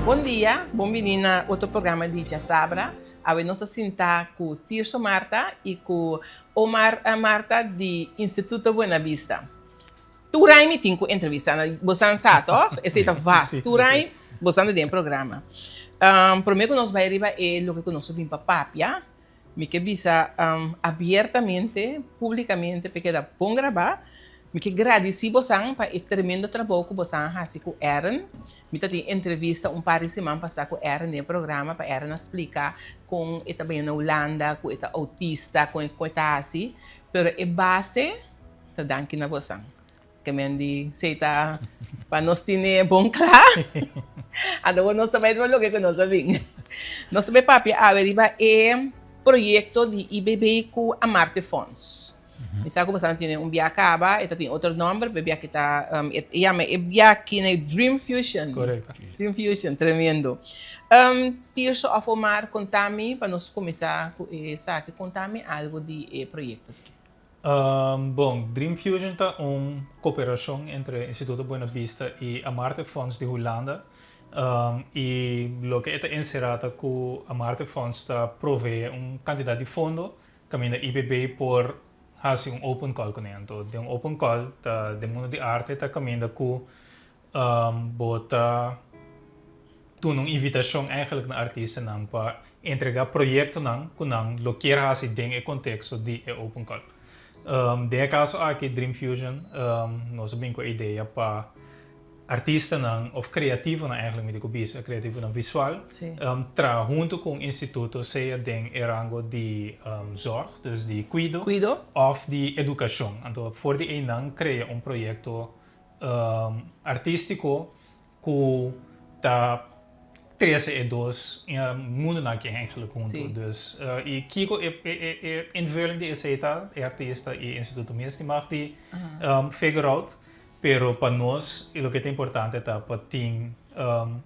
Bon dia, bon bini na otro programa di Djasabra. Awe nos ta sinta ku Tirso Martha i ku Omar Martha di Instituto Buena Vista. Tur aña mi tin ku entrevista nan, bosan sa tòg? Esei ta vast, tur aña bosan ta den e programa. Promé ku nos bai riba e loke ku nos a bin pa papia, Mi ke bisa abiertamente, publicamente, p'e keda bon grabá, mi ke gradicí bosan pa e tremendo trabou ku bosan a hasi ku Aaron. Mi ta tin entrevista un par di siman pasá ku Aaron den e programa pa Aaron a splica kon e ta bini na Hulanda, ku e ta autista, kon e ta hasi, pero e base ta danki na bosan. Ke men di sey ta pa nos tine bon kla. Anto nos ta bai riba loke ku nos a bin. Nos ta bai papia awe riba e proyekto di IBB ku Amarte Fonds. Mi sa ku boso a tene un bia kaba, e ta tin otro nòmber, pero e bia aki ta, e yama e bia aki na Dream Fusion. Korekto. Dream Fusion, tremendo. Tirso òf Omar, konta mi, pa nos kuminsá ku esaki, konta mi algu di e proyekto. Bon, Dream Fusion ta un koperashon entre Instituto Buena Bista i Amarte Fonds di Hulanda. I loke e ta enserá ta ku Amarte Fonds ta proveé un kantidat di fondo kaminda IBB por hasi un open call kuné. Anto den un open call ta den mundu di arte ta kaminda ku Bo ta duna un invitashon eigenlijk na artistanan pa entregá proyektonan ku nan lo kier hasi den e konteksto di e open call. Den e kaso aki Dream Fusion nos a bin ku e idea pa artistanan òf kreativonan eigenlijk mi di ku bisa, kreativonan visual traha huntu ku un instituto sea den e rango di zorg, dus di kuido, òf di edukashon. Anto for di einan krea un proyekto artístiko ku ta trese e dos mundonan aki eigenlijk huntu. Dus i kiko e invulling di esei ta, e artista i e instituto mes tin mag di figure out, pero pa nos loke ta importante ta pa tin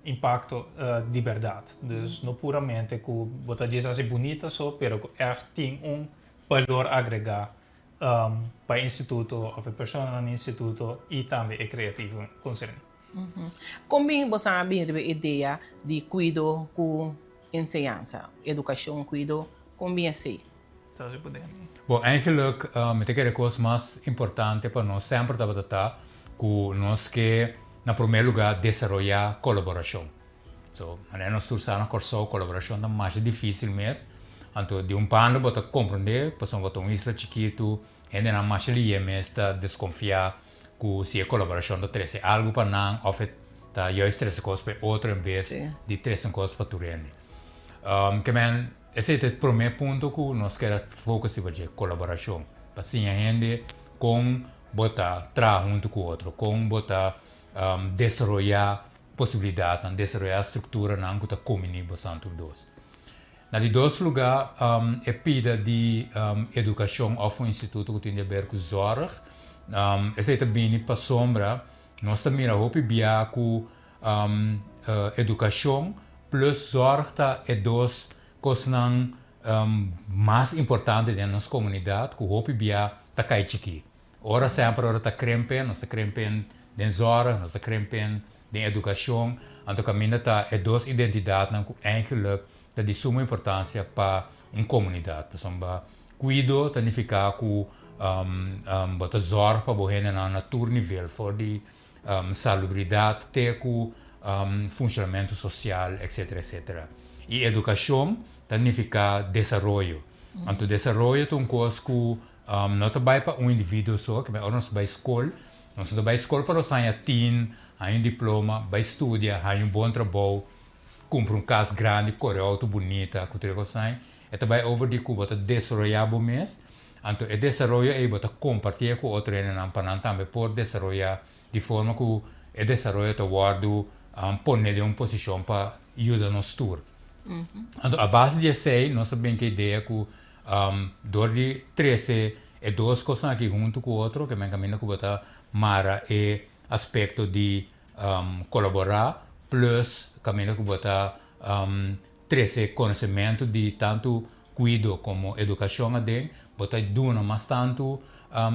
impakto di bèrdat. Dus no puramente ku bo ta djis hasi bunita so, pero ku ègt tin un balor agregá pa e instituto of e personanan di instituto y tambe e creativo concerni. Con bin boso a bin riba e idea di cuido cu enseñansa, educacion, cuido, con bin esey? Bon, eigenlijk mi ta kere cos mas importante pa nos semper tabata ta cu nos ke na prome lugar desaroya colaboracion. So, manera nos tur sa na Kòrsou kolaborashon ta masha difísil mes. Anto di un banda bo ta komprondé pasobra bo ta un isla chikitu, hendenan masha lié mes ta deskonfiá ku si e kolaborashon ta trese algu pa nan òf e ta juist trese kos pa e otro en bes di trese un kos pa tur hende. Ke men esei ta e promé punto ku nos keda focus riba dje, kolaborashon. Pa siña hende kon bo ta traha huntu ku otro, kon bo ta desaroyá posibilidatnan, desaroyá strukturanan ku ta kombiní bosan tur dos. Na di dos lugá, e pida di edukashon òf un instituto ku tin di aber ku zòrg, esei ta bini pasobra nos ta mira hopi bia ku edukashon plus zòrg ta e dos kosnan mas importante den nos komunidat ku hopi bia ta kai chikí. Ora semper ora ta krempen, nos ta krempen den zorg, nos ta krempen den edukashon, anto kaminda ta e dos identidatnan ku eigenlik ta di suma importansia pa un komunidat. Pasobra kuido ta nifiká ku bo ta zòrg pa bo hendenan na tur nivel, for di salubridat te ku funshonamentu sosial etsetera etsetera. I edukashon ta nifiká desaroyo. Anto desaroyo ta un kos ku No ta bai pa un individuo so, kiba ora nos bai skol, nos no ta bai skol pa nos haña tin, haña un diploma, bai studia, haña un bon trabou, kumpra un kas grandi, kore outo bunita, ku tur e kosnan. E ta bai over di ku bo ta desaroyá bo mes, anto e desaroyo ei bo ta kompartié ku otro hendenan pa nan tambe por desaroyá di forma ku e desaroyo ta wòrdu pone den un posishon pa yuda nos tur. Anto a base di esei nos a bin ku e idea ku Dor di trese e dos kosnan aki huntu ku otro, ke men kaminda ku bo ta mara e aspekto di kolaborá plus kaminda ku bo ta trese konosementu di tantu kuido komo edukashon aden, bo ta duna mas tantu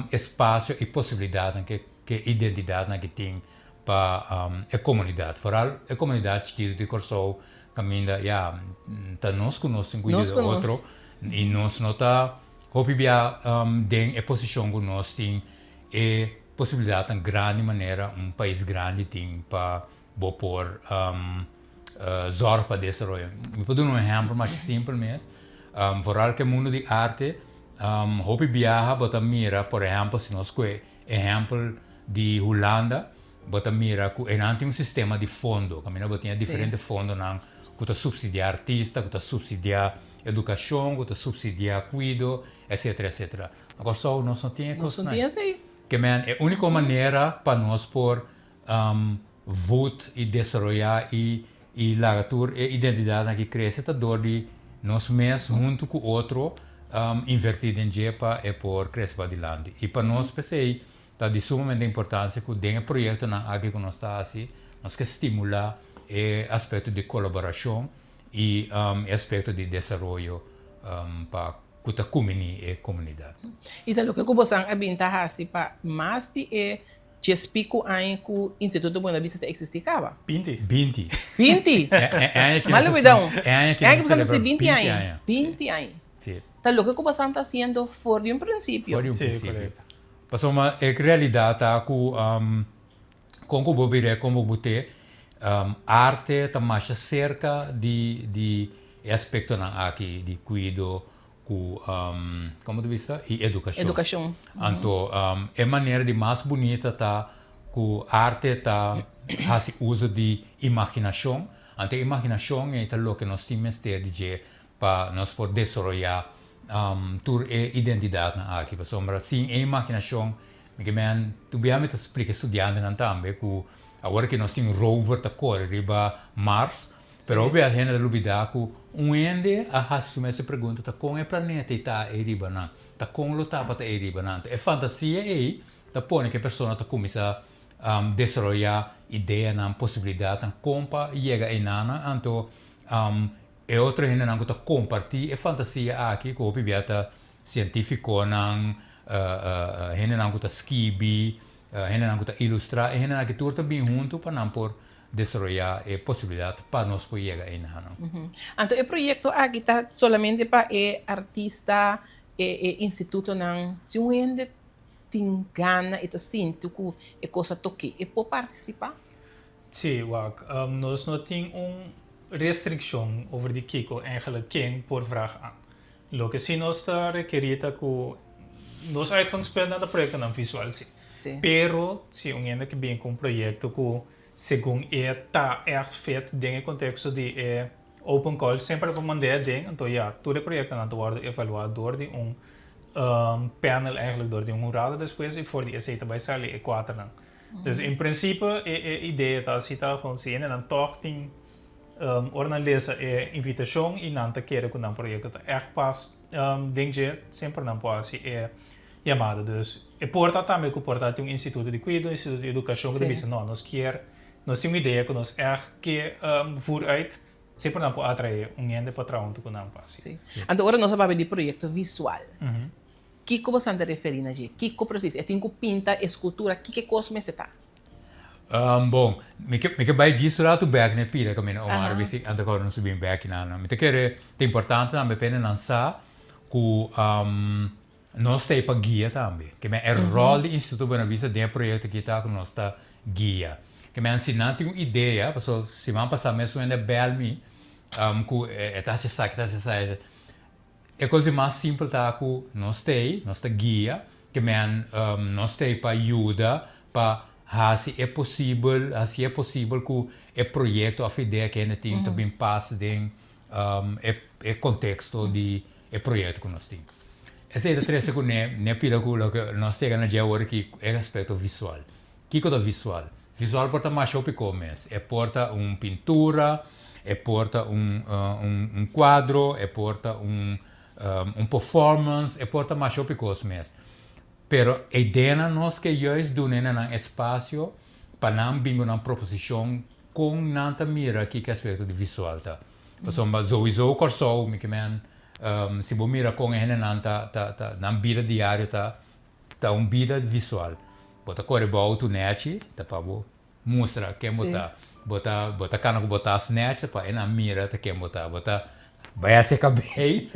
espasio i posibilidatnan ke identidatnan aki tin. pa e komunidat, foral e komunidat chikitu di Kòrsou kaminda ya ta nos ku nos tin ku yuda otro i nos no ta hopi bia den e posishon ku nos tin e posibilidatnan grandi manera un pais grandi tin pa bo por zòrg pa desaroyo. Mi por duna un ehèmpel masha simpel mes, foral ku e mundu di arte hopi biaha bo ta mira por ehèmpel si nos kohe Ehèmpel di Hulanda, bo ta mira ku einan tin un sistema di fondo, kaminda bo tin e diferente fondonan ku ta supsidiá artista, ku ta supsidiá edukashon, ku ta supsidiá kuido, etsetera, etsetera. Na Kòrsou nos no tin e kosnan ei. Ke men e úniko manera pa nos por voed i desaroyá i i laga tur e identidatnan aki krese ta dor di nos mes huntu ku otro invertí den dje pa e por krese padilanti. I pa nos p'esei ta di sumamente importansia ku den e proyektonan aki ku nos ta hasi nos ke stimulá e aspekto di kolaborashon i e aspekto di desaroyo pa ku ta kuminí e komunidat. I ta loke ku bosan a bin ta hasi pa mas di e Djes pico aña cu Instituto Buena Vista ta existi caba? 20. 20. 20? E aña ki Malo nos cuidao. e aña ki E aña nos ki bosan ta celebra haci 20 20 aña. aña. 20 aña. Si. Ta loke cu bosan ta haciendo for di un principio. For di un Si, principio. correcto. Pasobra e realidad ta cu con cu bo bira con bo bute, arte ta masha cerca di di e aspectonan aki di cuido ku komo ta bisa i edukashon. Edukashon. Anto e manera di mas bunita ta ku arte ta hasi uso di imaginashon, anto e imaginashon ei ta loke nos tin mester di dje pa nos por desaroyá tur e identidatnan aki, pasobra sin e imaginashon mi ke men tur bia mi ta splika e studiantenan tambe ku awor ke nos tin rover ta kore riba Mars. Pero hopi a hende ta lubidá ku un hende a hasi su mes e pregunta ta kon e planeta ei ta ei riba nan, ta kon lo tabata ei riba nan. E fantasia ei ta pone ku e persona ta kuminsá desaroyá ideanan, posibilidatnan kon pa yega einanan. Anto e otro hendenan ku ta kompartí e fantasia aki ku hopi bia ta sientífikonan, hendenan ku ta skibi, hendenan ku ta ilustrá, e hendenan aki tur ta bin huntu pa nan por desaroyá e posibilidat pa nos por yega einanan. Anto e proyekto aki ta solamente pa e artista, e e institutonan? Si un hende tin gana i ta sinti ku e kos a tok'é, e por partisipá? Sí, wak. Nos no tin un restrikshon over di kiko eigenlijk ken por vraag aan. Loke sí nos ta rekerí ta ku nos uitgangspunt na ta proyektonan visual sí. Pero si un hende ke bin ku un proyekto ku Segun e ta ègt fit den e konteksto di e open call semper e por mand'é aden, anto ya, tur e proyektonan ta wòrdu evaluá dor di un panel eigenlijk dor di un hurado despues i for di esei ta bai sali e kuaternan. Dus en prinsipe e e idea ta si ta gewoon si hendenan tòg tin ora nan lesa e invitashon i nan ta kere ku nan proyekto ta ègt pas den dje semper nan por hasi e Yamada. Dus e por ta tambe ku por ta tin un instituto di kuido, un instituto di edukashon ku ta bisa no, nos kier, nos tin un idea ku nos ègt ke voer uit, semper nan por atraé un hende pa traha huntu ku nan pa hasi. Sí. Anto ora nos a papia di proyekto visual, kiko bosan ta referí na dje? Kiko presis? E tin ku pinta, eskultura, kiko e kos mester ta? Bon, mi ke mi ke bai djis un ratu bèk na e pida kaminda Omar a bisa anto ku nos a bin bèk nan. Mi ta kere ta importante tambe pa hende nan sa ku Nos ta ei pa guia tambe. Ke men e ròl di Instituto Buena Vista den e proyekto aki ta ku nos ta guia. Ke men si nan tin un idea, pasobra siman pasá mes un hende a bèl mi ku e ta hasi esaki, e ta hasi esaki. E kos di mas simpel ta ku nos ta ei, nos ta guia, ke men nos ta ei pa yuda pa hasi e posibel, hasi e posibel ku e proyekto òf idea ku hende tin ta bin pas den e konteksto di e proyekto ku nos tin. Esei ta trese kuné n'e pida ku loke nos yega na dje awor aki e aspekto visual. Kiko ta visual? Visual por ta masha hopi kos mes. E por ta un pintura, e por ta un un kuadro, e por ta un un performance, e por ta masha hopi kos mes. Pero e ideanan nos ke juist duna na nan espasio pa nan bin ku nan proposishon Kon nan ta mira kiko aspekto di visual ta? Pasobra souiso Kòrsou, mi ke men, si bo mira kon e hendenan ta ta ta nan bida diario ta, ta un bida visual. Bo ta kore bo outo nèchi, ta pa bo. mustra ken bo ta. Bo ta bo ta kana ku bo tas nèchi pa e nan mira ta ken bo ta. Bo ta bai hasi e kabei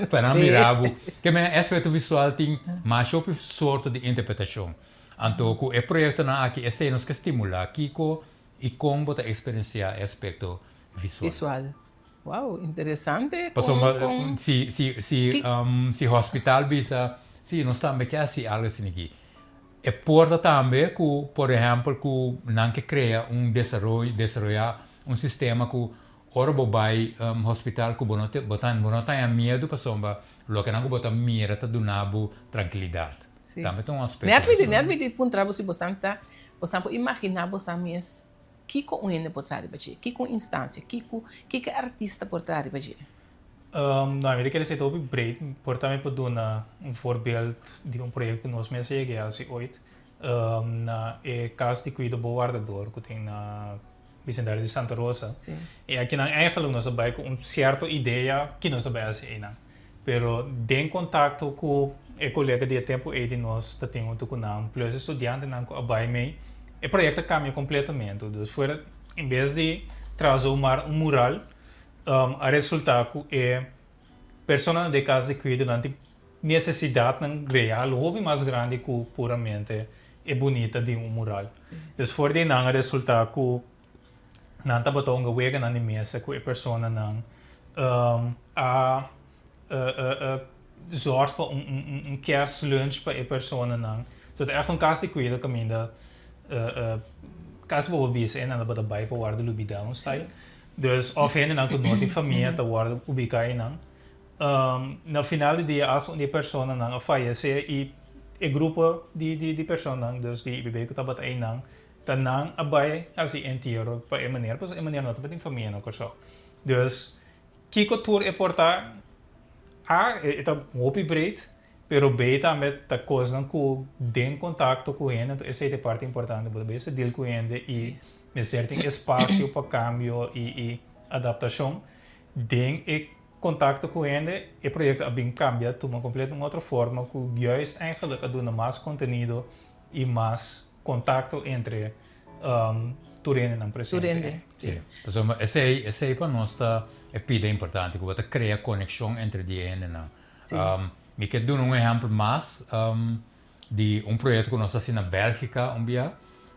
pa nan mira bo. Ke men e aspekto visual tin masha hopi sorto di interpretashon. Anto ku e proyektonan aki esei nos ke stimulá kiko i kon bo ta eksperensiá e aspekto visual. Visual. Wow, interesante. Pasobra si si si si hospital bisa si nos tambe ke hasi algo asina aki. E por ta tambe ku por ehèmpel ku nan ke krea un desaroyo desaroyá un sistema ku ora bo bai hospital ku bo no te bo ta bo no ta haña miedu pasobra loke nan ku bo ta mira ta duna bo trankilidat. Tambe ta un aspekto. Nèt mi di nèt mi di puntra bo si bo san ta bo san por imaginá bo san mes Kiko un hende por traha riba dje? Kiko un instansia? Kiko kiko e artista por traha riba dje? No, mi ta kere esei ta hopi breed. Por ta mi por duna un voorbeeld di un proyecto ku nos mes a yega hasi ooit na e kas di kuido Bo Wardador ku tin na bisindario di Santa Rosa. E akinan eigenlijk nos a bai ku un sierto idea ki nos a bai hasi einan. Pero den kontakto ku e kolega di e tempu ei di nos ta tin huntu ku nan, plus e studiantenan ku a bai mei, e proyekto a kambia kompletamente. Dus fuera, en bes di traha zomaar un mural, a resultá ku e personanan den kas di kuido nan tin nesesidatnan real hopi mas grandi ku puramente e bunita di un mural. Dus for di nan a resultá ku nan tabata hunga weganan di mesa ku e personanan a zorg pa un kerstlunch pa e personanan. So ta ègt un kas di kuido kaminda kasi bo por bisa e nan tabata bai pa wòrdu lubidá un style. Dus òf hendenan ku no tin famia ta wòrdu ubiká einan. Na final di dia as un di e personanan a fayesé i e grupo di personanan dus di IBB ku tabata einan Ta nan a bai hasi entiero pa e manera, pasobra e manera no tabatin famia na Kòrsou. Dus, kiko tur e por ta? A, e ta hopi breed, pero B tambe ta kosnan ku den kontakto ku hende, anto esei ta e parti importante, bo ta mester deal ku hende i mester tin espasio pa kambio i adaptashon. Den e kontakto ku hende, e proyekto a bin kambia, tuma kompleto un otro forma ku juist eigenlijk a duna mas kontenido i mas kontakto entre tur hendenan presente. Tur hende, si. Si. Pasobra esei, esei pa nos ta e pida importante, ku bo ta krea konekshon entre di e hendenan. Si. Mi ke duna un ehèmpel mas di un proyekto ku nos a hasi na Bèlgika un bia.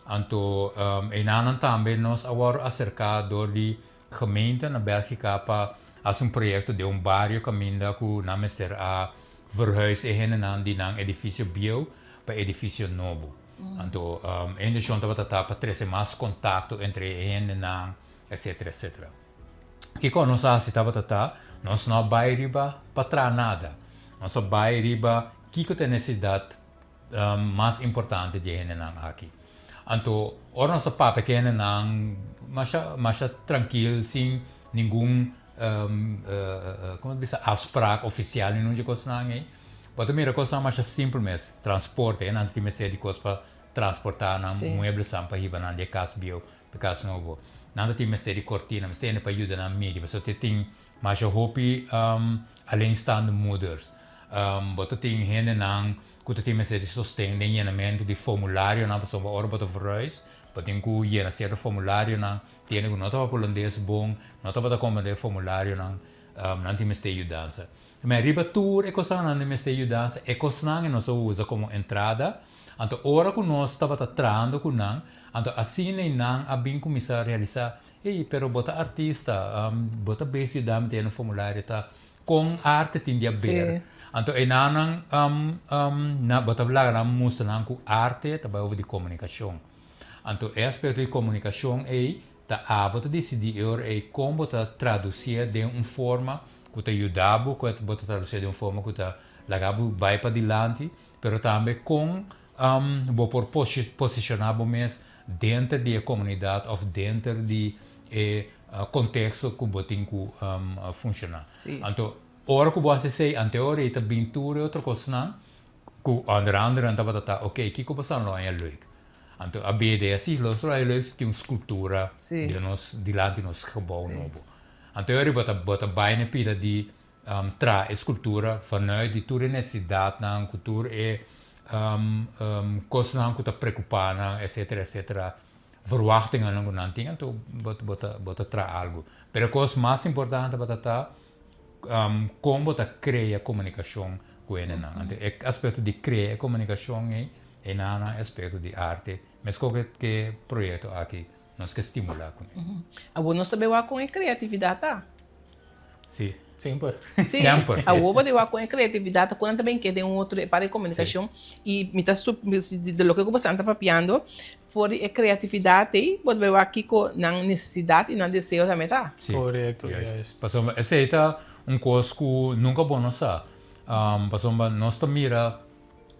Anto einanan tambe nos a wòrdu aserká dor di gemeente na Bèlgika pa hasi un proyekto den un bario kaminda ku nan mester a verhuis e hendenan di nan edifisio bieu pa edifisio nobo. Anto e intenshon tabata ta pa trese mas kontakto entre e hendenan, etsetera, etsetera. Kiko nos a hasi tabata ta, nos no a bai riba pa traha nada. Nos a bai riba kiko ta e nesesidat mas importante di e hendenan aki. Anto ora nos a papia ku e hendenan masha masha trankil sin ningun komo ta bisa afspraak ofisial ni nunca kosnan ei. Bo ta mira kosnan masha simpel mes, transporte, e nan ta tin mester di kos pa transportá nan mueblesnan pa hiba nan di e kas bieu pa e kas nobo. Nan ta tin mester di kortina, mester hende pa yuda nan midi pasobra ta tin masha hopi alleenstaande moeders. Bo ta tin hendenan ku ta tin mester di sosten den yenamentu di formularionan pasobra ora bo ta verhuis bo tin ku yena sierto formularionan. Tin hende ku no tabata hulandes bon, no tabata komprendé e formularionan, nan tin mester yudansa. Ma riba tur e kosnan nan tin mester yudansa, e kosnan e nos a usa komo entrada. Anto ora ku nos tabata trahando ku nan, anto asina ei nan a bin kuminsá realisá, Ey, pero bo ta artista, bo ta bes yuda mi ta yena un formulario ta kon arte tin di haber. Anto enanan bo ta laga nan mustra nan ku arte ta bai over di komunikashon. Anto e aspekto di komunikashon ei ta abo ta disidí e ora ei kon bo ta tradusié den un forma ku ta yuda bo, ku bo ta tradusié den un forma ku ta laga bo bai padilanti, pero tambe kon bo por posishoná bo mes denter di e komunidat òf denter di e konteksto ku bo tin ku funshoná. Anto ora ku bo hasi esei, anto e ora ei ta bin tur e otro kosnan ku onder andere nan tabata ta, oke, kiko bo sa lo haña leuk? Anto a bede asi, los lo haña leuk si tin un skulptura den nos dilanti nos gebou nobo. Anto e ora bo ta bo ta bai na e pida di traha e skulptura vanuit di tur e nesesidatnan ku tur e kosnan ku ta preokupá nan etsetera etsetera. verwachtingennan ku nan tin, anto bo bo ta bo ta traha algu. Pero e kos mas importante tabata ta kon bo ta krea komunikashon ku hendenan. Anto e aspekto di krea e komunikashon ei, e nan e aspekto di arte, meskos ku e proyekto aki nos ke stimulá kuné. Awor nos ta bai wak kon e kreatividat ta. Sí. Semper. Sí. Semper, sí. Awor bo ta wak kon e kreatividat ta, kon nan ta bin keda den un otro e parti di komunikashon. I mi ta sup, di loke ku boso ta papiando, for di e kreatividat ei bo ta bai wak kiko nan nesesidat i nan deseo tambe ta. Sí. Korekto, Juist. juist. Pasobra esei ta un kos ku nunka bo no sa. Pasobra nos ta mira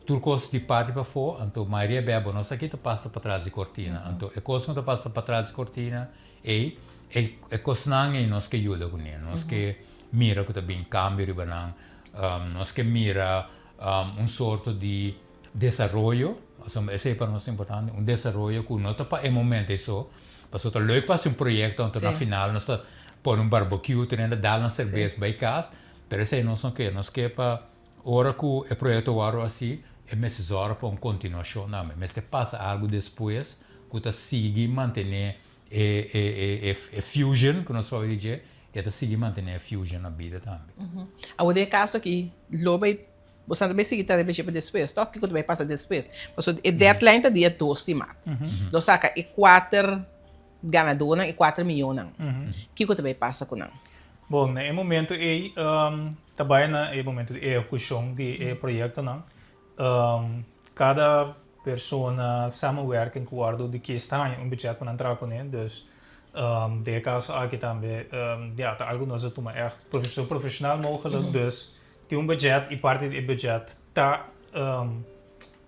Tur kos di parti pafó, anto mayoria bia bo no sa ki ta pasa patras di kortina. Anto e kos ku ta pasa patras di kortina ei, e e kosnan ei nos ke yuda kuné. Nos ke mira ku ta bin kambio riba nan, nos ke mira un sorto di desaroyo, pasobra esei pa nos ta importante, un desaroyo ku no ta pa e momento ei so, pasobra ta leuk pa hasi un proyekto anto na final nos ta pone un barbekiu, tene dal nan serbes bai kas, pero esei nos no ke, nos ke pa Ora ku e proyekto wòrdu hasi, e mester zòrg pa un kontinuashon tambe. Mester pasa algu despues ku ta sigui mantené e e e e fusion ku nos papia di dje, e ta sigui mantené e fusion na bida tambe. Awor den e kaso aki lo bai bo sa ta bai sigui traha riba dje pa despues tòg? Kiko ta bai pasa despues? Pasobra e deadline ta dia dos di mart. Lo saka e kuater ganadónan e kuater mionnan. Kiko ta bai pasa ku nan? Bon, na e momento ei ta bai na e momento di ehekushon di e proyektonan. Kada persona samenwerking ku wòrdu di kies ta haña un budget pa nan traha kuné. Dus den e kaso aki tambe ya ta algu nos a tuma ègt so profeshonal mogelik. Dus tin un budget i parti di e budget ta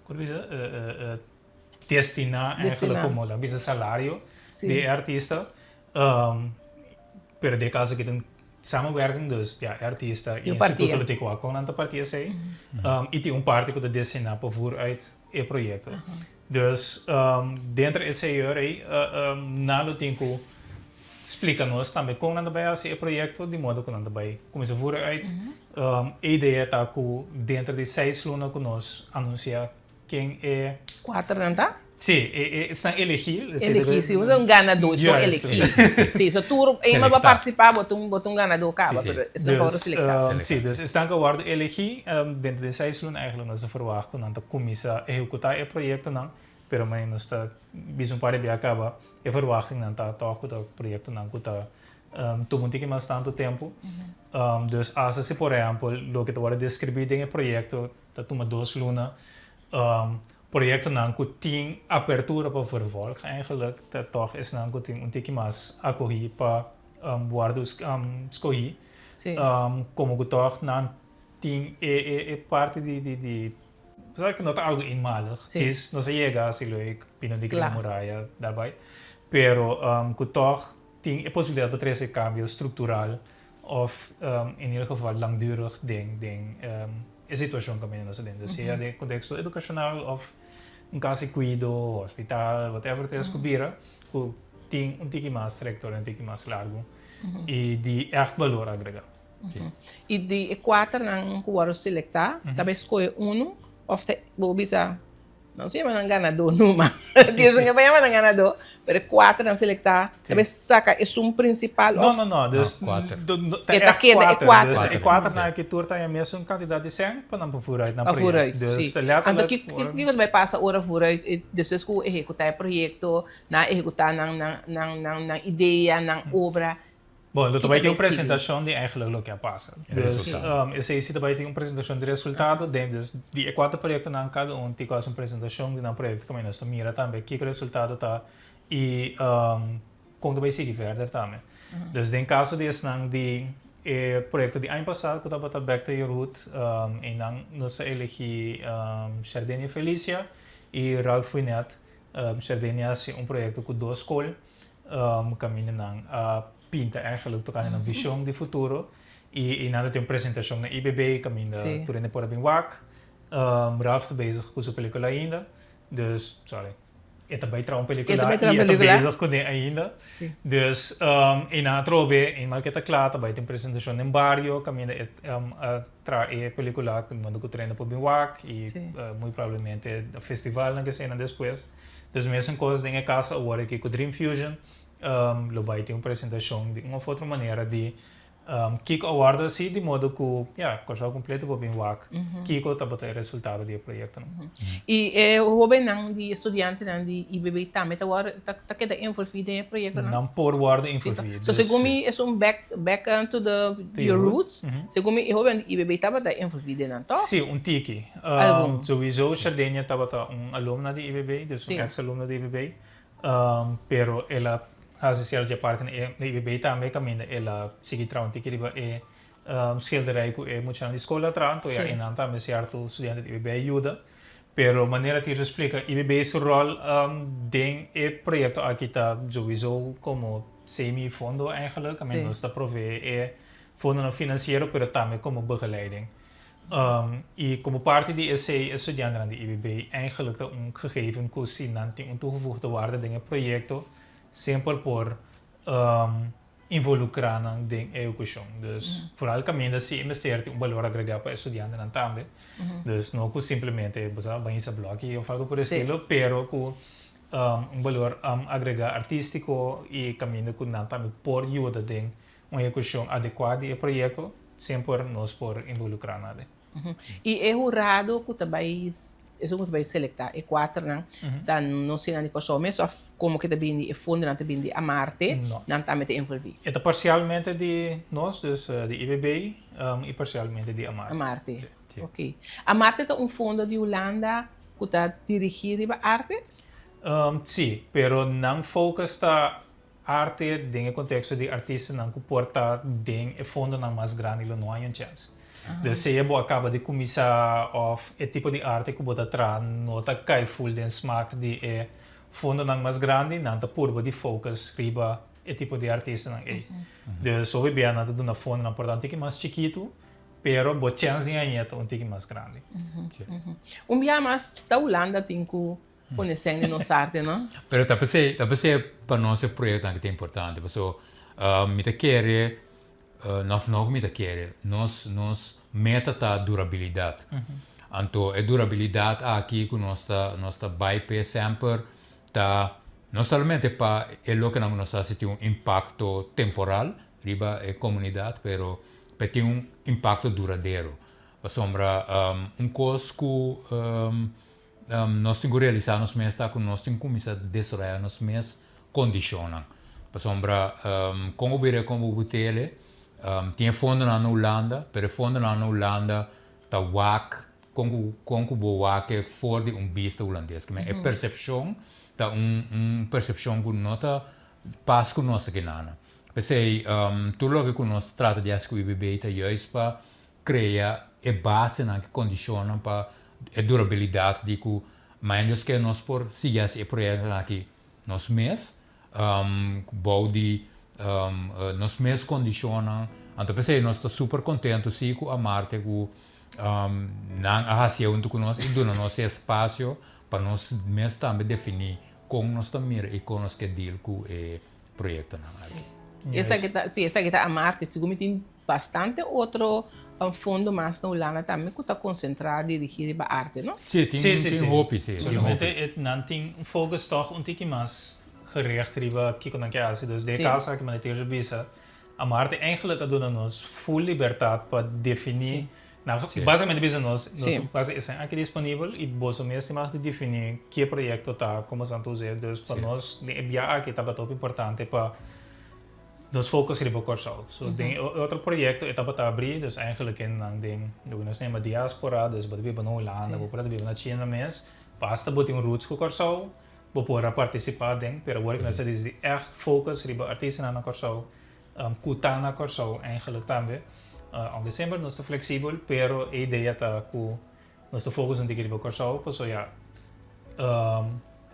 ku ta bisa destiná eigenlijk komo laga bisa salario di e artista. Pero den e kaso aki ta un samenwerking, dus ya e artista i instituto lo tin ku wak kon nan ta parti esei. I tin un parti ku ta destiná pa voer uit e proyekto. Dus denter esei ora ei nan lo tin ku splika nos tambe kon nan ta bai hasi e proyekto di modo ku nan ta bai kuminsá voer uit. E idea ta ku denter di seis luna ku nos anunsiá Ken e. Kuaternan ta? Sí, e e esnan elegí. Elegí, sí. Bo ta un ganadó, so elegí. Sí, so tur eenmaal bo a partisipá, bo ta un bo ta un ganadó kaba, pero esnan ku a wòrdu selektá. Sí, dus esnan ku a wòrdu elegí, dentro di seis luna eigenlijk nos ta ferwagt ku nan ta kuminsá ehekutá e proyektonan, pero mai nos ta bisa un par di bia kaba, e ferwachtingnan ta tòg ku ta proyektonan ku ta tuma un tiki mas tantu tempu. Dus asta si por ehèmpel loke ta wòrdu deskribí den e proyekto Ta tuma dos luna. Proyectonan cu tin apertura pa vervolg eigenlijk ta toch esnan cu tin un tiki mas acogi pa wordo scogi. Como cu toch nan tin e parti di sa cu no ta algo eenmalig. Djis nos a yega haci leuk bini di Gran Muraya daarbij. Pero cu toch tin e posibilidad pa trece cambio structural Of in ieder geval langdurig den den e situacion caminda nos ta den. Dus sea den contexto educacional of un cas di cuido, hospital, whatever ta escu bira cu tin un tiki mas trayectoria, un tiki mas largo y di echt balor agrega. Y di e cuaternan cu worde selecta, ta bay scoge uno of ta bo bisa Nan su yama nan ganadó numa. Dios no ke yama nan ganadó, pero e kuaternan selektá ta bai saka esun prinsipal No, no, no. Dus, kuater. ta E ta ègt keda e kuater. kuater. Dus e kuaternan aki tur ta haña mesun kantidat di sèn pa nan por vooruit nan Pa proyekto. vooruit, Dus sí. Anto letterlijk kiko ora. kiko ta bai pasa ora vooruit despues ku ehekutá e proyekto, nan a ehekutá nan nan nan nan nan idea, nan obra, Bon, lo ta Ki bai ta tin un bai sigui? presentashon di eigenlijk loke a pasa. E Dus resultado. esei si ta bai tin un presentashon di resultado den dus di e kuater proyektonan kada un tin ku hasi un presentashon di nan proyekto kaminda nos ta mira tambe kiko resultado ta i kon ta bai sigui verder tambe. Dus den kaso di esnan di e proyekto di aña pasa ku tabata Back to Your Root einan nos a elegi Shardenia Felicia i Ralph Fuinet. Shardenia a hasi un proyekto ku dos skol. Kaminda nan a pinta eigenlijk tokante nan vision di futuro i nan ta tin un presentashon na IBB kaminda tur hende por a bin wak. Ralph ta bezig ku su pelikula ainda, dus sorry, e ta bai traha un pelikula i e ta bezig kuné ainda. Dus i nan atrobe eenmaal ku e ta kla ta bai tin un presentashon den bario kaminda e a traha e pelikula ku tur hende por bin wak i muy probablemente festivalnan ke eseinan despues. Dus mesun kos den e kaso awor aki ku Dream Fusion, lo bai tin un presentashon di un of otro manera di Kiko a wòrdu hasi di modo ku ya Kòrsou kompleto por bin wak kiko tabata e resultado di e proyektonan. I e hóbennan di e studiantenan di IBB tambe ta wòrdu ta keda envolví den e proyektonan? Nan por wòrdu envolví. So segun mi es un back back to the your roots, segun mi e hóbennan di IBB tabata envolví den nan, tòg? Sí, un tiki. Algun. Souiso Shardenia tabata un alumna di IBB, dus un eks alumna di IBB. Pero el a hasi sierto dje parti na IBB tambe kaminda el a sigui traha un tiki riba e schilderij ku e muchanan di skol a traha. Anto ya einan tambe sierto studiante di IBB a yuda. Pero manera Tirso a splika, IBB su ròl den e proyekto aki ta souiso komo semi-fondo eigenlijk. Kaminda nos ta proveé e fondonan finansiero pero tambe komo begeleiding. I komo parti di esei e studiantenan di IBB eigenlijk ta un gegeven ku si nan tin un toegevoegde waarde den e proyekto semper por involukrá nan den e ehekushon. Dus vooral kaminda si e mester tin un balor agregá pa e studiantenan tambe. Dus no ku simplemente bo sa bañisa blòki òf algu por e estilo pero ku un balor agregá artístiko i kaminda ku nan tambe por yuda den un ehekushon adekuá di e proyekto, semper nos por involukrá na den. I e hurado ku ta bai, esun ku ta bai selektá e kuaternan, ta nos sinan di Kòrsou mes òf komo ke ta bini e fondonan ta bini di Amarte, nan tambe ta envolví? E ta parsialmente di nos, dus di IBB, i parsialmente di Amarte. Amarte, oké. Amarte ta un fondo di Hulanda ku ta dirigí riba arte? Sí, pero nan focus ta Arte den e konteksto di artistanan ku por ta den e fondonan mas grandi lo no haña un chèns. Dus sea bo a kaba di kuminsá òf e tipo di arte ku bo ta traha no ta kai ful den smak di e fondonan mas grandi, nan ta purba di focus riba e tipo di artistanan ei. Dus hopi bia nan ta duna fondonan por ta un tiki mas chikitu, pero bo chèns di hañ'é ta un tiki mas grandi. Un bia mas ta Hulanda tin ku Pone sèn den nos arte, no? Pero ta p'esei, ta p'esei pa nos e proyektonan aki ta importante, paso mi ta kere, no no ku mi ta kere, nos nos meta ta durabilidat. Anto e durabilidat aki ku nos ta nos ta bai p'e semper ta no solamente pa e lokenan ku nos ta hasi tin un impakto temporal riba e komunidat, pero pa e tin un impakto duradero. Pasobra un kos ku Nos tin ku realisá nos mes ta ku nos tin kuminsá desaroyá nos mes kondishonnan. Pasobra kon bo bira kon bo butele, tin e fondonan na Hulanda, pero e fondonan na Hulanda ta wak kon ku kon ku bo wak e for di un bista hulandes. Kimen e persepshon ta un un persepshon ku no ta pas ku nos aki nan. P'esei tur loke ku nos ta trata di hasi ku IBB ta juist pa Krea e basenan, e kondishonnan pa e durabilidat di ku mañana ke nos por sigui hasi e proyektonan aki nos mes, bou di nos mes kondishonnan. Anto p'esei nos ta super kontentu si ku Amarte ku nan a hasié huntu ku nos i duna nos e espasio pa nos mes tambe definí kon nos ta mira i kon nos ke deal ku e proyektonan aki. Esaki ta, sí, esaki ta Amarte. Segun mi tin Bastante otro fondo mas na Hulanda tambe ku ta konsentrá dirigí riba arte, no? Sí, tin tin hopi, sí, tin hopi. Solamente e nan tin un focus tòg un tiki mas gericht riba kiko nan ke hasi. Dus den e kaso aki manera Tirso bisa, Amarte eigenlijk a duna nos full libertat pa definí, nan básicamente bisa nos, nos base esei aki disponibel i boso mes tin mag di definí ke proyekto ta, komo esnan ta us'é. Dus pa nos den e bia aki tabata hopi importante pa Nos focus riba Kòrsou. So den e otro proyekto e tabata abrí, dus eigenlijk hendenan den loke nos ta yama diaspora, dus bo ta biba na Hulanda, bo por a ta biba na China mes, basta bo tin roots ku Kòrsou, bo por a partisipá den, pero awor ku nos a disidí ègt focus riba artistanan na Kòrsou, ku ta na Kòrsou eigenlijk tambe, aunke semper nos ta fleksibel, pero e idea ta ku Nos ta focus un tiki riba Kòrsou pasobra ya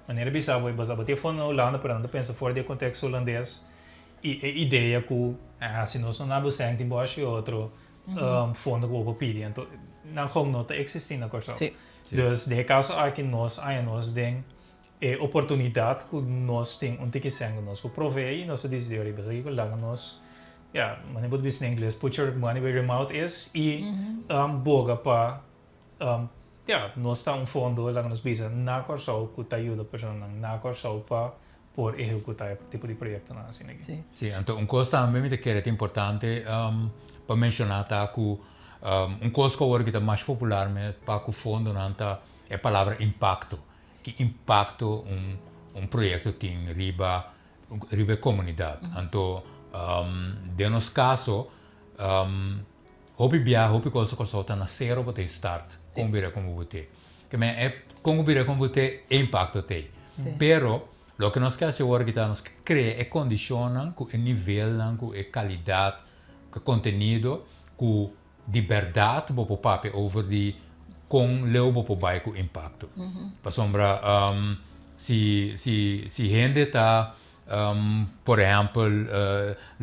manera bisa bo bo tin e fondo na Hulanda pero nan ta pensa for di e konteksto hulandes i e idea ku si nos no na bo sèn tin bòshi otro fondo ku bo por pidi anto nan gou no ta eksistí na Kòrsou. Dus den e kaso aki nos haña nos den e oportunidat ku nos tin un tiki sèn ku nos por proveé i nos ta disidí ora bisa kiko laga nos ya manera bo ta bisa na ingles put your money where your mouth is i boga pa. ya, nos ta un fondo, laga nos bisa, na Kòrsou ku ta yuda personanan na Kòrsou pa por ehekutá e tipo di proyektonan asina aki. Sí. Sí, anto un kos tambe mi ta kere ta importante pa menshoná ta ku un kos ku awor aki ta mas popular pa ku fondonan ta e palabra impakto. Ki impakto un un proyekto tin riba riba e komunidat. Anto den nos kaso hopi biaha hopi kos Kòrsou ta na sero bo ta e start kon bira kon bo te. Ke men e kon bo bira kon bo te e impakto t'ei. Pero loke nos ke hasi awor aki ta nos ke krea e kondishonnan ku e nivelnan ku e kalidat ku e kontenido ku Di bèrdat bo por papia over di kon leu bo por bai ku impakto. Pasobra si si si hende ta por ehèmpel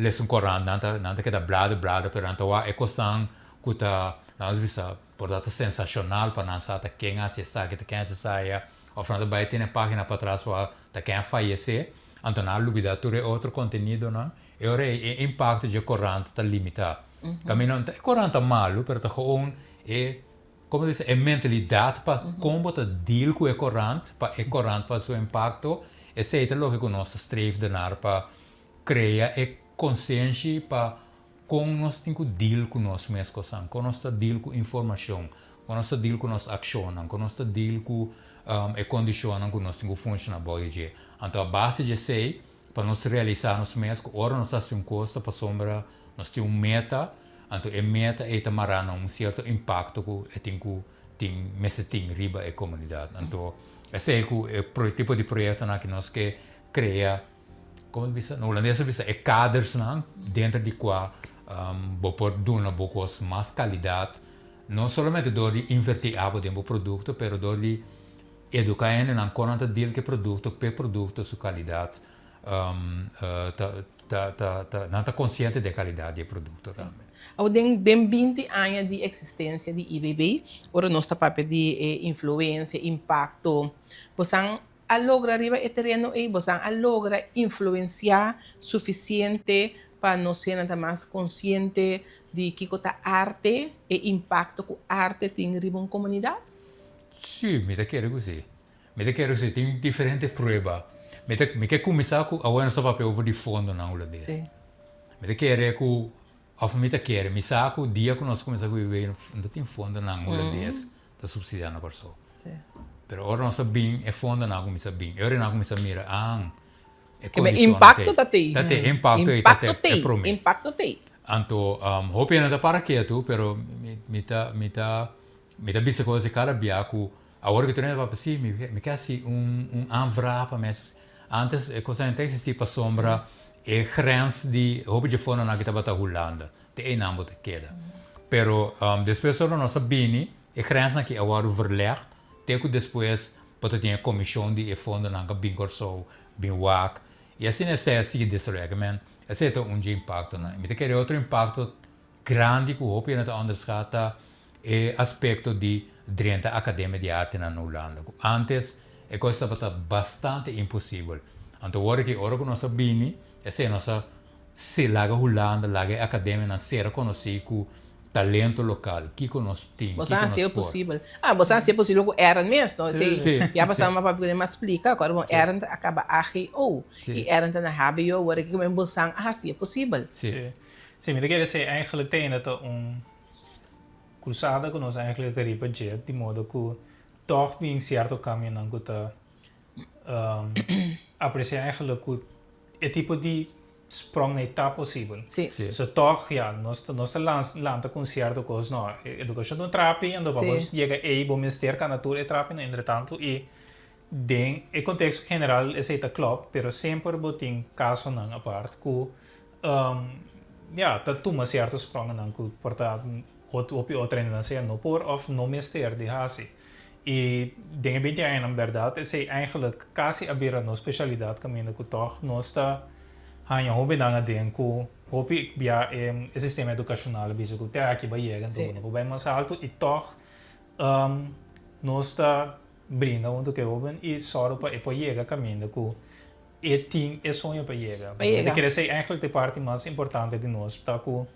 lesa un korant nan ta nan ta keda blada blada pero nan ta wak e kosnan ku ta nan ta bisa por ta sensashonal pa nan sa ta ken a hasi esaki ta ken a hasi esaya òf nan ta bai tene página patras pa ta ken a fayesé anto nan a lubida tur e otro kontenidonan E ora ei e impakto dje korant ta limitá. Kaminda no ta e korant ta malu, pero ta gewoon e, komo ta bisa, e mentalidat pa kon bo ta deal ku e korant, pa e korant pa su impakto, esei ta loke ku nos ta streef denar pa krea e konsenshi pa kon nos tin ku deal ku nos mes kosan, kon nos ta deal ku informashon, kon nos ta deal ku nos akshonnan, kon nos ta deal ku e kondishonnan ku nos tin ku funshoná bou di dje. Anto a base di esei Pa nos realisá nos mes ku ora nos ta hasi un kos ta pasobra nos tin un meta, anto e meta ei ta mará na un sierto impakto ku e tin ku tin mester tin riba e komunidat. Anto esei ku e tipo di proyektonan aki nos ke krea, komo ta bisa? Na hulandes ta bisa e kadersnan denter di kua bo por duna bo kos mas kalidat, no solamente dor di invertí abo den bo produkto pero dor di Educa hendenan con nan ta deal cu e producto, p'e producto su calidad ta ta ta ta nan ta consciente di e calidad di e producto tambe. Awor den den binti aña di existencia di IBB, ora nos ta papia di e influencia, impacto, bosan a logra riba e tereno ey? Bosan a logra influencia suficiente pa nos hendenan ta mas consciente di kico ta arte, e impacto cu arte tin riba un comunidad? Sí, mi ta kere ku sí. Mi ta kere ku sí. Tin diferente prueba. Mi ta, mi ke kuminsá ku, awor nos ta papia over di fondonan hulandes. Sí. Mi ta kere ku, òf mi ta kere, mi sa ku dia ku nos kuminsá ku IBB no ta tin fondonan hulandes ta supsidiá na Kòrsou. Sí. Pero ora nos a bin, e fondonan a kuminsá bin. E ora nan a kuminsá mira, ah, e Ke men kondishonnan impakto t'ei. ta t'ei. Ta t'ei, e impakto ei ta Impakto t'ei, e t'ei, promé. impakto t'ei. Anto, hopi hende ta para ketu, pero mi, mi ta, mi ta Mi ta bisa cos di cada bia cu awor cu tur hende papia si mi mi ke haci un un aanvraag pa mes antes e cosnan no ta existi pasobra e grens di hopi dje fondonan aki tabata Hulanda te eynan bo ta keda pero despues ora nos a bini e grensnan aki a wordo verlegd te cu despues bo ta tin e comision di e fondonan cu a bin Corsou bin wak y asina esey a sigui desaroya ke men esey ta un dje impactonan mi ta kere otro impacto grandi cu hopi hende ta onderschat ta e aspecto di drenta Academia di Artenan na Hulanda, cu antes e cos tabata bastante imposibel. Anto awor aki, ora cu nos a bini, esey nos a si laga Hulanda, laga e academianan ser conoci cu talento local, kico nos tin, Boso kico a haci nos e por. posibel. Ah, boso a haci e posibel cu Aaron mes, no? Esey Sí, ya pasaba sí. mas papia cu den mas splica, acorda bon, Aaron ta a caba AGO Sí. y Aaron ta na HBO, awor aki cu boso a haci e posibel. Sí. Sí. Sí, mi ta kere esey eigenlijk te ainda ta un Cruzada ku nos eigenlijk ta riba dje, di modo ku tòg bin sierto kambionan ku ta apresiá eigenlijk ku e tipo di sprong ei ta posibel. Sí. Sí. So tòg ya, nos ta nos ta lanta ku un sierto kos, no, edukashon ta un trapi, anto pa bo yega ei bo mester kana tur e trapinan entretantu i den e konteksto general esei ta klòp, pero semper bo tin kasonan apart ku Ya, ta tuma sierto sprongennan ku por ta hopi otro hendenan sea no por òf no mester di hasi. I den e binti añanan bèrdat esei eigenlijk kasi a bira nos spesialidat kaminda ku tòg nos ta haña hóbennan aden ku hopi bia e sistema edukashonal a bisa ku te aki bo a yega anto bo no por bai mas altu i tòg nos ta bringa huntu ku e hóben i sòru pa e por yega kaminda ku E tin e soño pa yega. Pa yega. Mi ta kere esei eigenlijk ta e parti mas importante di nos, ta ku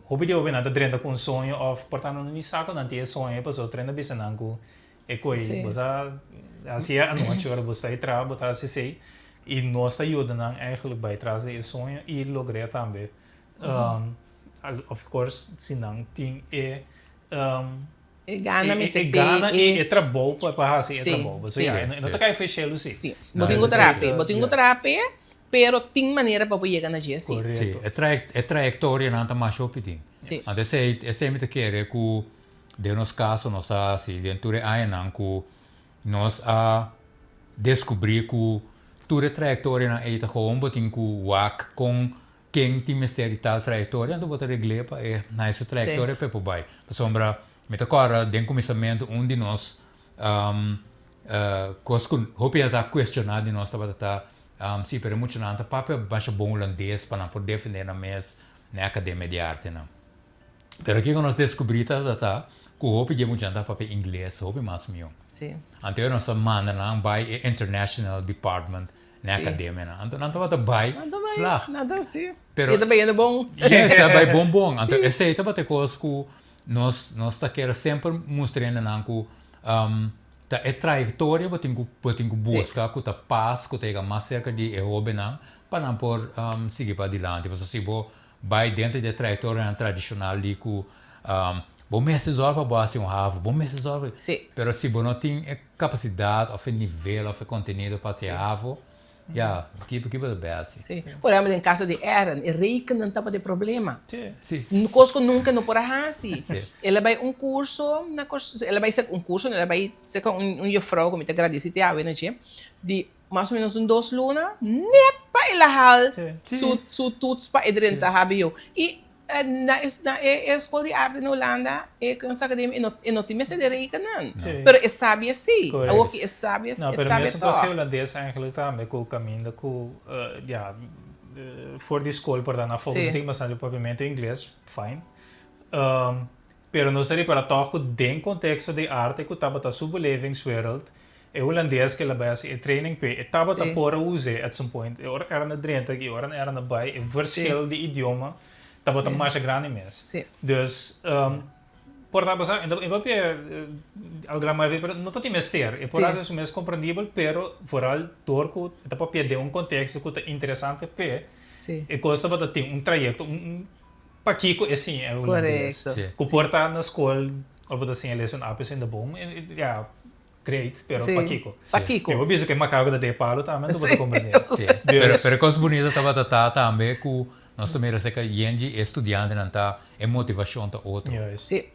Hopi di hobennan ta drenta ku un soño òf por ta nan no ni sa ku nan tin e soño pasobra trenda bisa nan ku e koe bo sa hasi e anochi ora bo sta e traha bo ta hasi esei i nos ta yuda nan eigenlijk bai tras di e soño i logr'é tambe. Of course si nan tin e E gana mester e gana i e trabou pa hasi e trabou. Pasobra e no ta kai for shelu si. Si. Bo tin ku traha, bo tin ku traha p'e, pero tin manera pa bo yega na dje si. Si, e trayektorianan ta masha hopi tin. Anto esei, esei mi ta kere ku den nos kaso nos a hasi den tur e añanan ku nos a deskubrí ku tur e trayektorianan ei ta gewoon bo tin ku wak kon Ken tin mester di tal trayektoria anto bo ta regl'é pa e haña su trayektoria pa e por bai. Pasobra mi ta kòrda den kuminsamentu un di nos kos ku hopi hende ta kuestioná di nos tabata ta si pero e muchanan ta papia masha bon hulandes pa nan por defendé nan mes na e akademia di artenan. Pero kiko nos deskubrí tabata ta ku hopi di e muchanan ta papia ingles hopi mas mihó. Anto nos ta manda nan bai e international department Na academianan. Anto nan tabata bai slag. Nan ta si. Pero E ta bayendo bon. Yes, ta bai bon bon. Anto esei tabata e kos ku nos nos ta kere semper mustra hendenan ku ta e trayektoria bo tin ku bo tin ku buska ku ta pas ku ta yega mas serka di e hobennan pa nan por sigui padilanti. Pasobra si bo bai dentro di e trayektorianan tradishonal di ku bo mester zòrg pa bo hasi un havo, bo mester zòrg pa. Pero si bo no tin e kapasidat òf e nivel òf e kontenido pa hasi e havo, ya, kibo kibo ta bai hasi? Sí. Por ehèmpel den kaso di Aaron, e rekenen tabata e problema. Un kos ku nunka no por a hasi. El a bai un kurso na Kòrsou, el a bai un kurso, el a bai serka un jufrou ku mi ta gradisí te awe nochi, di mas o menos un dos luna, net pa el a hal su toets pa e drenta hbo. I na e skol di arte na Hulanda, e kunstacademie, e no tin mester di rekenan. Pero e sabi esei. Awor ki e sabi esei tòg. No, pero mesun kos e hulandes eigenlijk tambe ku kaminda ku, ya, for di skol por ta na focus tin bastante papiamentu ingles, fine. Pero nos ta ripara tòg ku den konteksto di arte ku tabata su belevingswereld, E hulandes ke la bai hasi e training p'e, e tabata por a us'é at some point. E ora era na drenta i ora era na bai, e verschil di idioma tabata masha grandi mes. Dus, por ta pasá, e papia al gran mayoria, pero no ta tin mester. E por hasi su mes komprendibel, pero vooral dor ku e ta papia den un konteksto ku ta interesante p'e, e kos tabata tin un trayekto, un pakiko e siña e hulandes. Ku por ta na skol, ora bo ta siña lees un apis in de boom, ya. Great, pero pakiko? Pakiko? Mi por bisa ku e makaku ta den e palo tambe, anto bo ta komprendé. Sí. Pero, pero e kos bunito tabata ta tambe ku nos ta mira aserka yen di e studiantenan ta e motivashon ta otro. Juist. Sí.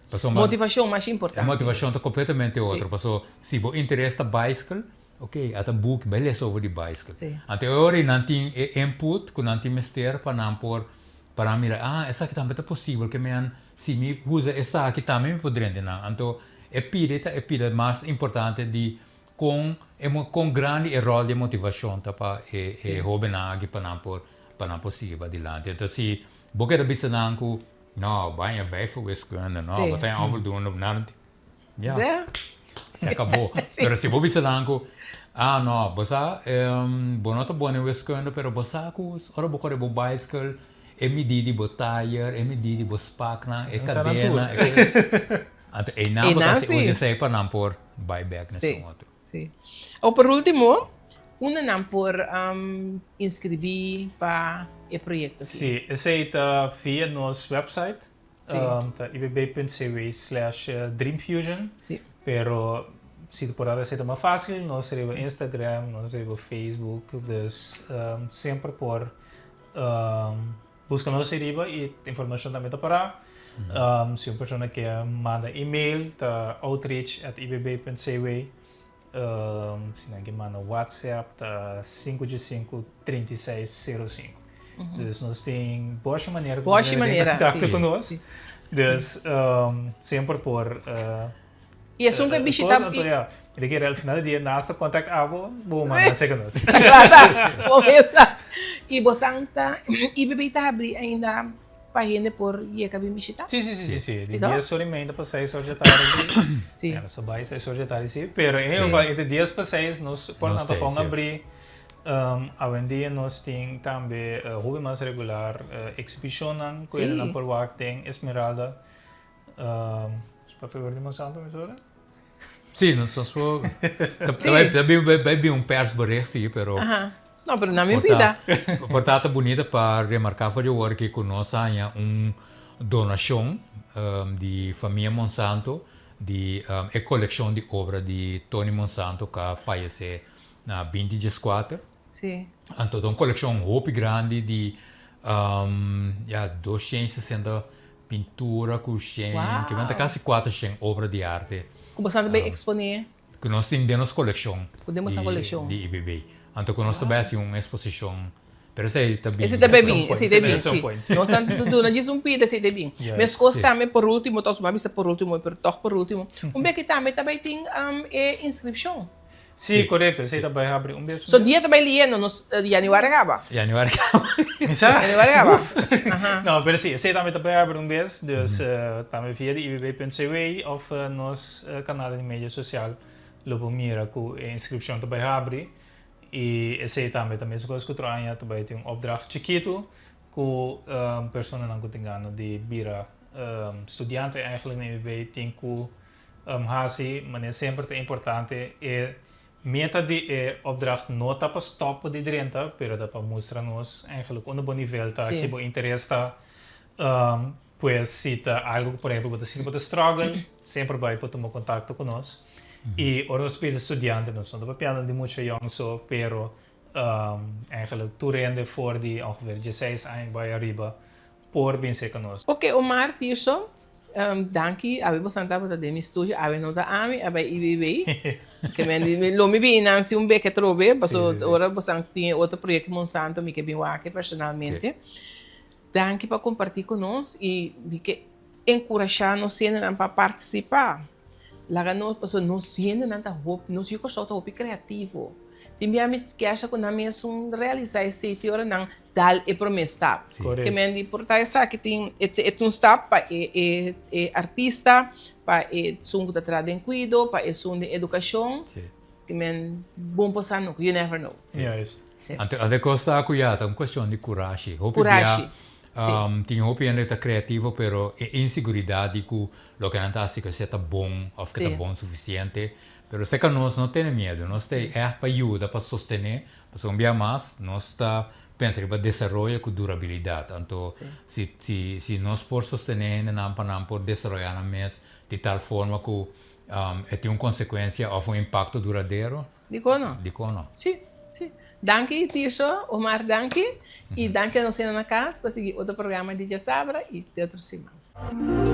Pasobra Motivashon mas importante. E motivashon ta kompletamente otro. Sí. Paso si bo interes ta baiskel, oké, ata buki, bai lesa over di baiskel. Sí. Anto e ora ei nan tin e input ku nan tin mester pa nan por pa nan mira, ah, esaki tambe ta posibel, ke men si mi usa esaki tambe mi por drenta nan. Anto E pida ta e pida mas importante di kon e kon grandi e ròl di e motivashon ta pa e e hóbennan aki pa nan por pa nan por sigui padilanti. Enton si bo keda bisa nan ku no bo haña vijf voor wiskunde, no bo ta haña onvoldoende, nan ya se akabó. Pero si bo bisa nan ku ah no bo sa bo no ta bon den wiskunde pero bo sa ku ora bo kore bo baiskel e midí di bo tayer, e midí di bo spaknan, e kadena, e Anto einan bo ta hasi usa esei pa nan por bai bek na esun otro. Sí. O por ultimo, unda nan por inscribí pa e proyecto aki? Sí, esei ta via nos website, ta ibb.cw slash dreamfusion. Pero si por dado esei ta mas fácil, nos riba Instagram, nos riba Facebook, dus semper por Buska nos ariba i informashon tambe ta pará. Si un persona ke manda email ta outreach at ibb.cw. Si nan ke manda WhatsApp ta 515 3605. Dus nos tin boshi manera ku Boshi bo den manera, kontakto si. ku nos. Dus semper por I esun ke bishita. Anto ya, mi ta kere al final di dia nas ta contact abo, bo manda seka nos. Klata, bo mesa. I bo san ta, IBB ta habri ainda pa hende por yega bin bishita? Si, si, si, si, si. Si Di to? dies ora i media pa seis ora dje tardi. Si. Ya, nos ta bai seis ora dje tardi, si. Pero in ieder geval, entre dies pa seis nos por Nos nan ta seis, pon si. abri. Awendia nos tin tambe hopi mas regular exhibicionnan cu nan por wak den Esmeralda. Papia di Monsanto mi sore? Sí, nos nos por ta bai bin un persbericht sí, pero No, pero na mi bida. Por ta ta bunita pa remarca for di awor aki cu nos a haña un donacion di famia Monsanto di e coleccion di obra di Tony Monsanto cu a fayece na binti dieskuater. Sí. Anto ta un coleccion hopi grandi di ya 260 pintura cu shen, ke men ta casi 400 obra di arte. Cu boso ta bay expone? Cu nos tin den nos coleccion. Cu den boso coleccion. Di IBB. Anto cu nos ta bay haci un exposicion. Pero esey ta bin. Esey ta bay bin, esey ta bin, si. Nos ta duna djis un pida, esey ta bin. Mescos tambe por ultimo, tos bo a bisa por ultimo, pero toch por ultimo. Un beki tambe ta bay tin e inscripcion. Sí, korekto. Esei ta bai habri un bes. So dia ta bai liendo, nos januari a kaba. Januari a kaba. Mi sa? Januari a kaba. Aha. No, pero sí, esei tambe ta bai habri un bes. Dus tambe via di ibb.cw of nos kanal di media sosial lo por mira ku e inskripshon ta bai habri. I esei tambe ta mesun kos ku otro aña ta bai tin un opdracht chikitu ku personanan ku tin gana di bira studiante eigenlijk na IBB tin ku Hasi manera semper ta importante e meta di e opdracht no ta pa stop bo di drenta pero ta pa mustra nos eigenlijk unda bo nivel ta, ki bo interes ta. Pues si ta algo ku por ehempel bo ta sinti bo ta struggle semper bai por tuma kontakto ku nos. I ora nos bisa studiante nos no ta papiando di mucha yong so pero eigenlijk tur hende for di ongeveer dieseis aña bai ariba por bin serka nos. Ok Omar, Tirso, danki, awe bosan tabata den mi studio, awe no ta ami, a bai IBB, ke men di lo mi bin Nancy un bek atrobe, paso ora bosan tin e otro proyecto Monsanto mi ke bin wak personalmente. Danki pa kompartí ku nos i mi ke enkurashá nos hendenan pa partisipá. Laga nos, pasobra nos hendenan ta hopi, nos yu Kòrsou ta hopi kreativo. Tin bia mi kèsha ku nan mesun realisá esei te ora nan dal e promé stap. Ke men di por ta esaki tin e ta un stap pa e e e artista, pa esun ku ta traha den kuido, pa esun den edukashon. Ke men bon por sa nunka, you never know. Juist. Anto e kos ta ku ya ta un kuestion di kurashi. Hopi Kurashi, bia tin hopi hende ta kreativo pero e inseguridat di ku loke nan ta hasi ku esei ta bon òf ke ta bon sufisiente. Pero seka nos no tene miedu, nos ta ei ègt pa yuda, pa sostené, pasobra un bia mas nos ta pensa riba desaroyo ku durabilidat. Anto si si si nos por sostené hendenan pa nan por desaroyá nan mes di tal forma ku e tin un konsekuensia òf un impakto duradero, Dikon no? Dikon no? Sí, sí. Danki Tirso, Omar danki. I danki a nos hende na kas pa sigui otro programa di Djasabra i te otro siman.